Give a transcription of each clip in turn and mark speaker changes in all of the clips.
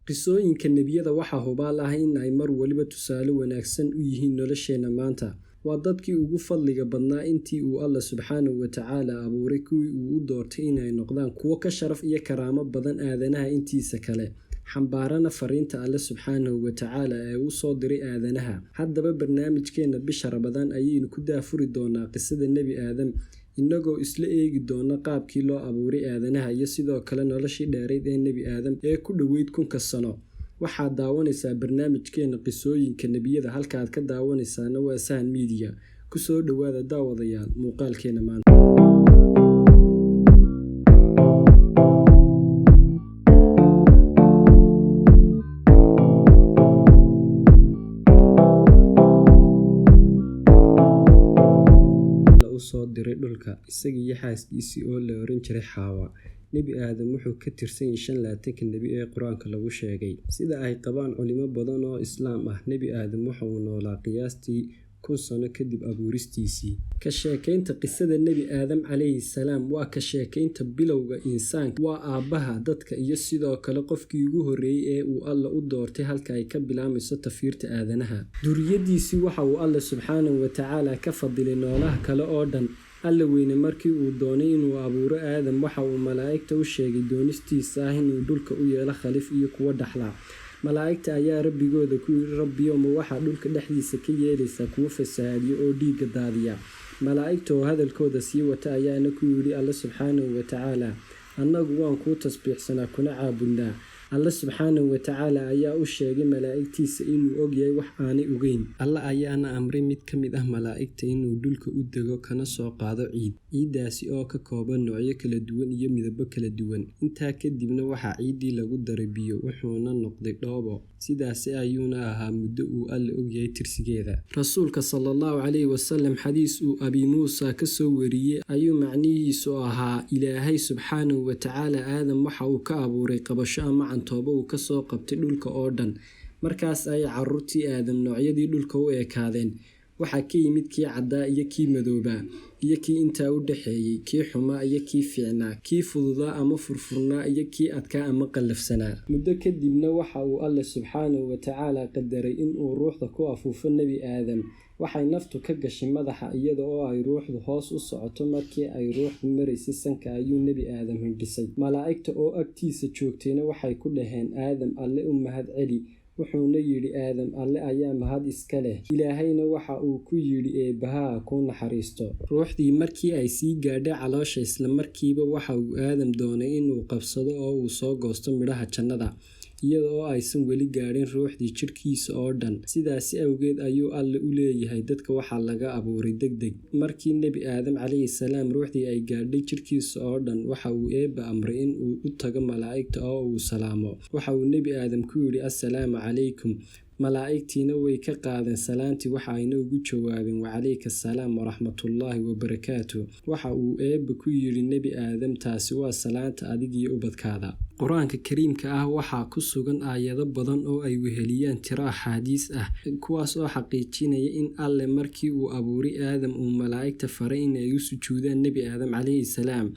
Speaker 1: Qisooyinka nebiyada waxaa hubaal ah in ay mar waliba tusaale wanaagsan u yihiin nolosheenna maanta. Waa dadkii ugu fadliga badnaa intii uu Alle subxaanahu wa tacaala abuuray kuwii uu u doortay inay noqdaan kuwo ka sharaf iyo karaamo badan aadanaha intiisa kale, xambaarana fariinta Alle subxaanahu wa tacaala ee uu soo diray aadanaha. Haddaba barnaamijkeena bisha Ramadaan ayaynu ku daafuri doonaa qisada Nebi Aadam, inagoo isla eegi doona qaabkii loo abuuray aadanaha iyo sidoo kale noloshii dheerayd ee Nebi Aadam ee ku dhoweyd 1000 sano. Waxaad daawanaysaa barnaamijkeena qisooyinka nebiyada, halka aad ka daawanaysaana waa Sahan Media. Kusoo dhowaada daawadayaal muuqaalkeena maanta. Usoo diray dhulka isaga iyo xaaskiisii oo la oran jiray Xaawa. Nebi Aadam wuxuu ka tirsan yahay 25 nebi ee Qur-aanka lagu sheegay. Sida ay qabaan culimo badan oo Islaam ah, Nebi Aadam waxa uu noolaa qiyaastii 1000 sano kadib abuuristiisii. Ka sheekaynta qisada Nebi Aadam calayhi salaam waa ka sheekaynta bilowga insaanka, waa aabbaha dadka iyo sidoo kale qofkii ugu horreeyay ee uu Alle u doortay halka ay ka bilaabmayso tafiirta aadanaha. Duriyadiisii waxa uu Alle subxaanahu wa tacaala ka fadilay noolaha kale oo dhan. Alle weyne markii uu doonay inuu abuuro Aadam, waxa uu malaa'igta u sheegay doonistiisa ah inuu dhulka u yeelo khaliif iyo kuwo dhaxla. Malaa'igta ayaa rabbigooda ku yidhi, Rabbiyow, ma waxaad dhulka dhexdiisa ka yeelaysaa kuwo fasahaadiya oo dhiigga daadiya? Malaa'igta oo hadalkooda sii wata ayaana ku yidhi Alle subxaanahu wa tacaala, annagu waan kuu tasbiixsanaa kuna caabudnaa. Alle subxaanahu wa tacaala ayaa u sheegay malaa'igtiisa inuu ogyahay wax aanay ogeyn. Alle ayaana amray mid ka mid ah malaa'igta inuu dhulka u dego kana soo qaado ciid, ciiddaasi oo ka kooban noocyo kala duwan iyo midabbo kala duwan. Intaa kadibna waxaa ciiddii lagu daray biyo, wuxuuna noqday dhoobo. Sidaasi ayuuna ahaa muddo uu Alle ogyahay tirsigeeda. Rasuulka sallallahu calayhi wasallam xadiis uu Abi Muusa ka soo wariyey ayuu macnihiisu ahaa, Ilaahay subxaanahu wa tacaala Aadam waxa uu ka abuuray qabasho ama cantoobo uu ka soo qabtay dhulka oo dhan. Markaas ayay carruurtii Aadam noocyadii dhulka u ekaadeen. Waxaa ka yimid kii caddaa iyo kii madoobaa, iyo kii intaa u dhexeeyey, kii xumaa iyo kii fiicnaa, kii fududaa ama furfurnaa iyo kii adkaa ama qallafsanaa. Muddo kadibna waxa uu Alle subxaanahu wa tacaala qadaray in uu ruuxda ku afuufo Nebi Aadam. Waxay naftu ka gashay madaxa iyada oo ay ruuxdu hoos u socoto. Markii ay ruuxdu maraysay sanka ayuu Nebi Aadam hindhisay. Malaa'igta oo agtiisa joogtayna waxay ku dhaheen, Aadam, Alle u mahad celi. Wuxuuna yidhi Aadam, Alle ayaa mahad iska leh. Ilaahayna waxa uu ku yidhi, Eebbaha kuu naxariisto. Ruuxdii markii ay sii gaadhay caloosha, isla markiiba waxa uu Aadam doonay inuu qabsado oo uu soo goosto midhaha jannada, iyada oo aysan weli gaadhin ruuxdii jidhkiisa oo dhan. Sidaasi awgeed ayuu Alle u leeyahay dadka waxaa laga abuuray degdeg. Markii Nebi Aadam calayhi salaam ruuxdii ay gaadhay jidhkiisa oo dhan, waxa uu Eebbe amray in uu u tago malaa'igta oo uu salaamo. Waxa uu Nebi Aadam ku yidhi, Assalaamu calaykum. Malaa'igtiina way ka qaadeen salaantii, waxa ayna ugu jawaabeen, Wacalayka assalaam waraxmatullaahi wabarakaatuh. Waxa uu Eebbe ku yidhi Nebi Aadam, taasi waa salaanta adiga iyo ubadkaada. Qur-aanka kariimka ah waxaa ku sugan aayado badan oo ay weheliyaan tiro axaadiis ah, kuwaas oo xaqiijinaya in Alle markii uu abuuray Aadam uu malaa'igta faray in ay u sujuudaan Nebi Aadam calayhi salaam.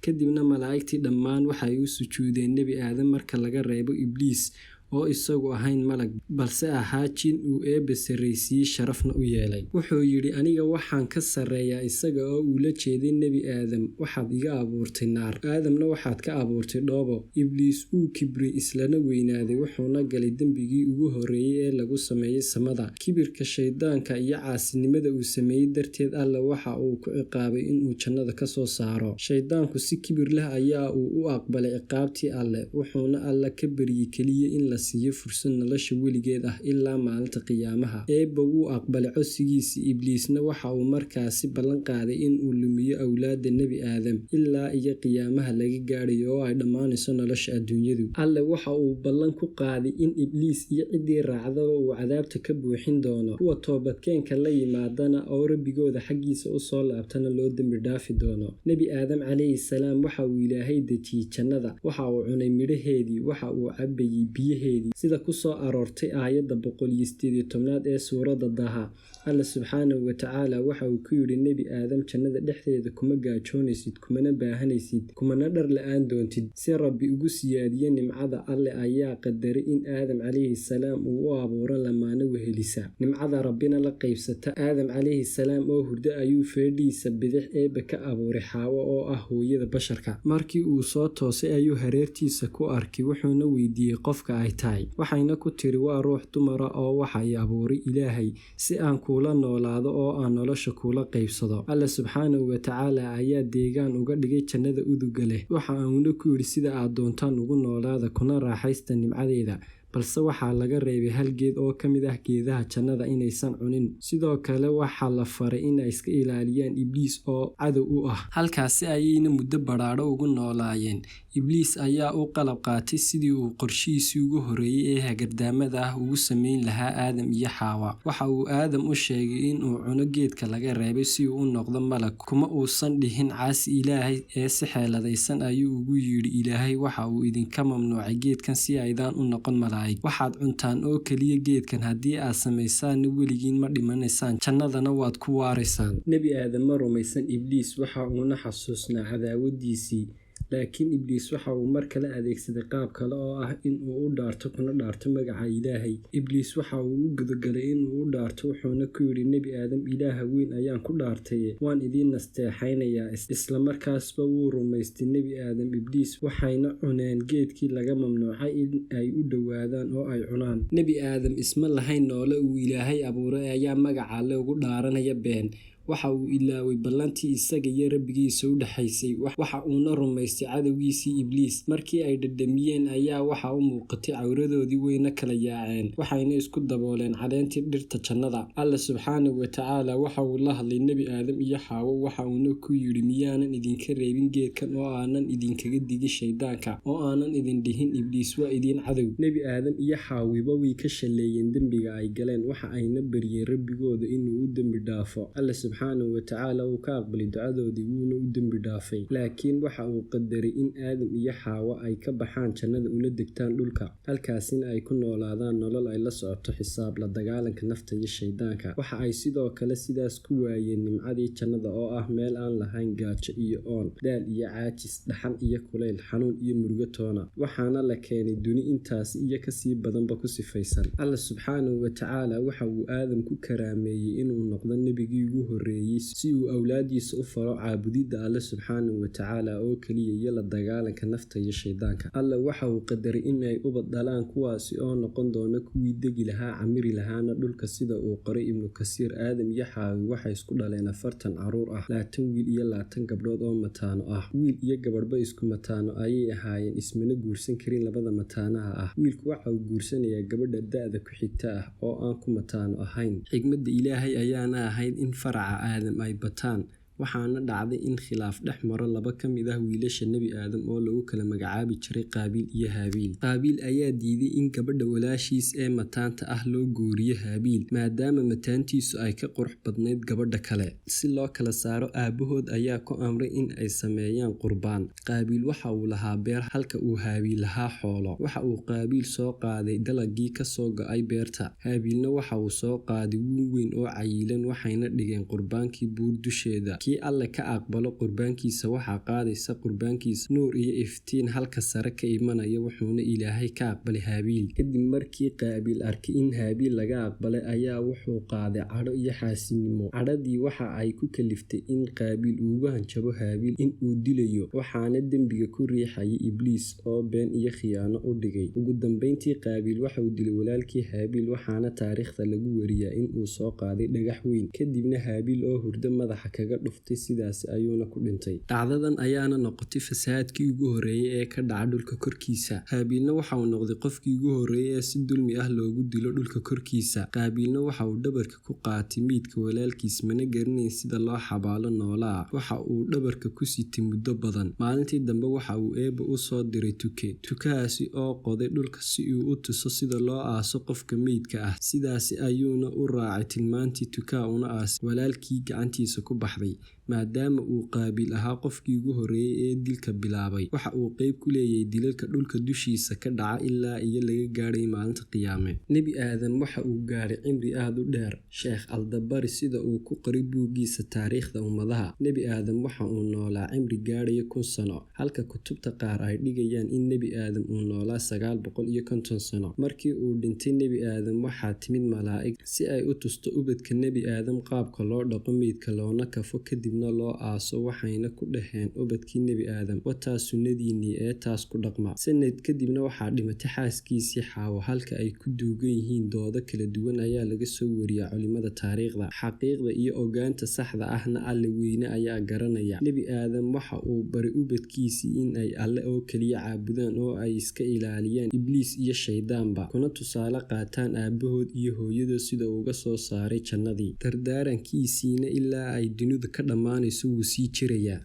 Speaker 1: Kadibna malaa'igtii dhammaan waxay u sujuudeen Nebi Aadam marka laga reebo Ibliis oo isagu ahayn malag, balse ahaa jin uu Eebbe sarraysiiyey sharafna u yeelay. Wuxuu yidhi, aniga waxaan ka sarreeyaa isaga, oo uu la jeeday Nebi Aadam. Waxaad iga abuurtay naar, Aadamna waxaad ka abuurtay dhoobo. Ibliis uu kibray islana weynaaday, wuxuuna galay dembigii ugu horreeyay ee lagu sameeyey samada. Kibirka shaydaanka iyo caasinimada uu sameeyey darteed, Alle waxa uu ku ciqaabay inuu jannada ka soo saaro. Shaydaanku si kibir leh ayaa uu u aqbalay ciqaabtii Alle, wuxuuna Alle ka baryay keliya in la siiyo fursad nolosha weligeed ah ilaa maalinta qiyaamaha. Eebbe wuu aqbalay codsigiisii. Ibliisna waxa uu markaasi ballan qaaday in uu lumiyo awlaadda Nebi Aadam ilaa iyo qiyaamaha laga gaadhayo oo ay dhammaanayso nolosha adduunyadu. Alle waxa uu ballan ku qaaday in Ibliis iyo ciddii raacdaba uu cadaabta ka buuxin doono, kuwa toobadkeenka la yimaadana oo rabbigooda xaggiisa u soo laabtana loo dembi dhaafi doono. Nebi Aadam calayhi salaam waxa uu Ilaahay dejiyey jannada, waxa uu cunay midhaheedii, waxa uu cabbayey biyaheedii. walaalaheedii, sida ku soo aroortay aayadda 118aad ee suuradda Daha. Alle subxaanahu wa tacaala waxa uu ku yidhi Nebi Aadam: "Jannada dhexdeeda kuma gaajoonaysid, kumana baahanaysid, kumana dhar la'aan doontid." Si Rabbi ugu siyaadiyo nimcada, Alle ayaa qadaray in Aadam calayhi salaam uu u abuuro lamaane wehelisa, nimcada Rabbina la qaybsata. Aadam calayhi salaam oo hurdo ayuu feedhiisa bidix Eebbe ka abuuray Xaawo oo ah hooyada basharka. Markii uu soo toosay ayuu hareertiisa ku arkay, wuxuuna weydiiyey qofka ay tahay. Waxayna ku tiri: "Waa ruux dumara oo waxa i abuuray Ilaahay si aan kuula noolaado oo aan nolosha kuula qaybsado." Alle subxaanahu wa tacaala ayaa deegaan uga dhigay jannada uduga leh, waxa uuna ku yidhi: "Sida aad doontaan ugu noolaada, kuna raaxaysta nimcadeeda." Balse waxaa laga reebay hal geed oo ka mid ah geedaha jannada inaysan cunin. Sidoo kale waxaa la faray inay iska ilaaliyaan Ibliis oo cadow u ah. Halkaasi ayayna muddo badhaadho ugu noolaayeen. Ibliis ayaa u qalab qaatay sidii uu qorshihiisii ugu horreeyay ee hagardaamada ah ugu samayn lahaa Aadam iyo Xaawa. Waxa uu Aadam u sheegay in uu cuno geedka laga reebay si uu u noqdo malag. Kuma uusan dhihin caasi Ilaahay, ee si xeeladaysan ayuu ugu yidhi: "Ilaahay waxa uu idinka mamnuucay geedkan si aydan u noqon malaa'ig. Waxaad cuntaan oo keliya geedkan, haddii aad samaysaanna weligiin ma dhimanaysaan, jannadana waad ku waaraysaan." Nebi Aadam ma rumaysan Ibliis, waxa uuna xasuusnaa cadaawadiisii. Laakiin Ibliis waxa uu mar kale adeegsaday qaab kale oo ah in uu u dhaarto, kuna dhaarto magaca Ilaahay. Ibliis waxa uu u gudagalay in uu u dhaarto, wuxuuna ku yidhi Nebi Aadam: "Ilaaha weyn ayaan ku dhaartaye, waan idiin nasteexaynayaa." Isla markaasba wuu rumaystay Nebi Aadam Ibliis, waxayna cuneen geedkii laga mamnuucay in ay u dhowaadaan oo ay cunaan. Nebi Aadam isma lahayn noole uu Ilaahay abuuray ayaa magaca Alle ugu dhaaranaya been. Waxa uu ilaaway ballantii isaga iyo Rabbigiisa u dhaxaysay, waxa uuna rumaystay cadowgiisii Ibliis. Markii ay dhadhamiyeen ayaa waxa u muuqatay cawradoodii, wayna kala yaaceen, waxayna isku dabooleen caleentii dhirta jannada. Alle subxaanahu wa tacaala waxa uu la hadlay Nebi Aadam iyo Xaawo, waxa uuna ku yidhi: "Miyaanan idinka reebin geedkan oo aanan idinkaga digin shaydaanka, oo aanan idin dhihin Ibliis waa idiin cadow?" Nebi Aadam iyo Xaawiba way ka shalleeyeen dembiga ay galeen, waxa ayna baryeen Rabbigooda inuu u dembi dhaafo. Alle subxaanahu wa tacaala wuu ka aqbalay ducadoodii, wuuna u dembi dhaafay. Laakiin waxa uu qadaray in Aadam iyo Xaawo ay ka baxaan jannada una degtaan dhulka, halkaasina ay ku noolaadaan nolol ay la socoto xisaab la dagaalanka nafta iyo shaydaanka. Waxa ay sidoo kale sidaas ku waayeen nimcadii jannada oo ah meel aan lahayn gaajo iyo oon, daal iyo caajis, dhaxan iyo kulayl, xanuun iyo murugo toona. Waxaana la keenay duni intaasi iyo kasii badanba ku sifaysan. Alle subxaanahu wa tacaala waxa uu Aadam ku karaameeyey inuu noqdo nebigii ugu horreeyey, si uu awlaadiisa u faro caabudidda Alle subxaanahu wa tacaala oo keliya iyo la dagaalanka nafta iyo shaydaanka. Alle waxa uu qadaray in ay ubad dhalaan, kuwaasi oo noqon doona kuwii degi lahaa, camiri lahaana dhulka, sida uu qoray Ibnu Kasiir. Aadam iyo Xaawi waxay isku dhaleen 40 caruur ah, 20 wiil iyo 20 gabdhood oo mataano ah. Wiil iyo gabadhba isku mataano ayay ahaayeen, ismana guursan karin labada mataanaha ah. Wiilku waxa uu guursanayaa gabadha da'da ku xigta ah oo aan ku mataano ahayn. Xigmadda Ilaahay ayaana ahayd in faraca Aadam ay bataan. Waxaana dhacday in khilaaf dhex maro laba ka mid ah wiilasha Nebi Aadam oo lagu kala magacaabi jiray Qaabiil iyo Haabiil. Qaabiil ayaa diiday in gabadha walaashiis ee mataanta ah loo guuriyo Haabiil, maadaama mataantiisu ay ka qurux badnayd gabadha kale. Si loo kala saaro, aabahood ayaa ku amray in ay sameeyaan qurbaan. Qaabiil waxa uu lahaa beer, halka uu Haabiil lahaa xoolo. Waxa uu Qaabiil soo qaaday dalaggii ka soo go'ay beerta, Haabiilna waxa uu soo qaaday wan weyn oo cayilan, waxayna dhigeen qurbaankii buur dusheeda. Kii Alle ka aqbalo qurbaankiisa waxaa qaadaysa qurbaankiisa nuur iyo iftiin halka sare ka imanaya, wuxuuna Ilaahay ka aqbalay Haabiil. Kadib markii Qaabiil arkay in Haabiil laga aqbalay ayaa wuxuu qaaday cadho iyo xaasidnimo. Cadhadii waxa ay ku kaliftay in Qaabiil ugu hanjabo Haabiil in uu dilayo, waxaana dembiga ku riixayay Ibliis oo been iyo khiyaano u dhigay. Ugu dambeyntii Qaabiil waxa uu dilay walaalkii Haabiil, waxaana taariikhda lagu wariyaa in uu soo qaaday dhagax weyn, kadibna Haabiil oo hurdo madaxa kaga dhuftay, sidaas ayuuna ku dhintay. Dhacdadan ayaana noqotay fasahaadkii ugu horreeyay ee ka dhaca dhulka korkiisa. Haabiilna waxa uu noqday qofkii ugu horreeyay ee si dulmi ah loogu dilo dhulka korkiisa. Qaabiilna waxa uu dhabarka ku qaatay meydka walaalkiis, mana garanayn sida loo xabaalo noolaa. Waxa uu dhabarka ku sitay muddo badan. Maalintii dambe waxa uu Eebbe u soo diray tuke, tukahaasi oo qoday dhulka si uu u tuso sida loo aaso qofka meydka ah. Sidaasi ayuuna u raacay tilmaantii tukaha una aasay walaalkii gacantiisa ku baxday. Maadaama uu Qaabiil ahaa qofkii ugu horreeyay ee dilka bilaabay, waxa uu qayb ku leeyahay dilalka dhulka dushiisa ka dhaca ilaa iyo laga gaadhay maalinta qiyaame. Nebi Aadam waxa uu gaadhay cimri aad u dheer. Sheekh Al-Dabari sida uu ku qoray buuggiisa Taariikhda Ummadaha, Nebi Aadam waxa uu noolaa cimri gaadhaya 1000 sano, halka kutubta qaar ay dhigayaan in Nebi Aadam uu noolaa 950 sano. Markii uu dhintay Nebi Aadam, waxaa timid malaa'ig si ay u tusto ubadka Nebi Aadam qaabka loo dhaqo meydka loona kafo kadibna loo aaso, waxayna ku dhaheen ubadkii Nebi Aadam, "Wataa sunnadiinnii ee taas ku dhaqma." Sanad kadibna waxaa dhimatay xaaskiisii Xaawo. Halka ay ku duugan yihiin doodo kala duwan ayaa laga soo wariyaa culimada taariikhda. Xaqiiqda iyo ogaanta saxda ahna Alle weyne ayaa garanaya. Nebi Aadam waxa uu baray ubadkiisii in ay Alle oo kaliya caabudaan oo ay iska ilaaliyaan Ibliis iyo Shaydaanba, kuna tusaale qaataan aabahood iyo hooyadood sida uu uga soo saaray jannadii. Dardaarankiisiina ilaa ay dunidu ka dhammaanayso wuu sii jirayaa.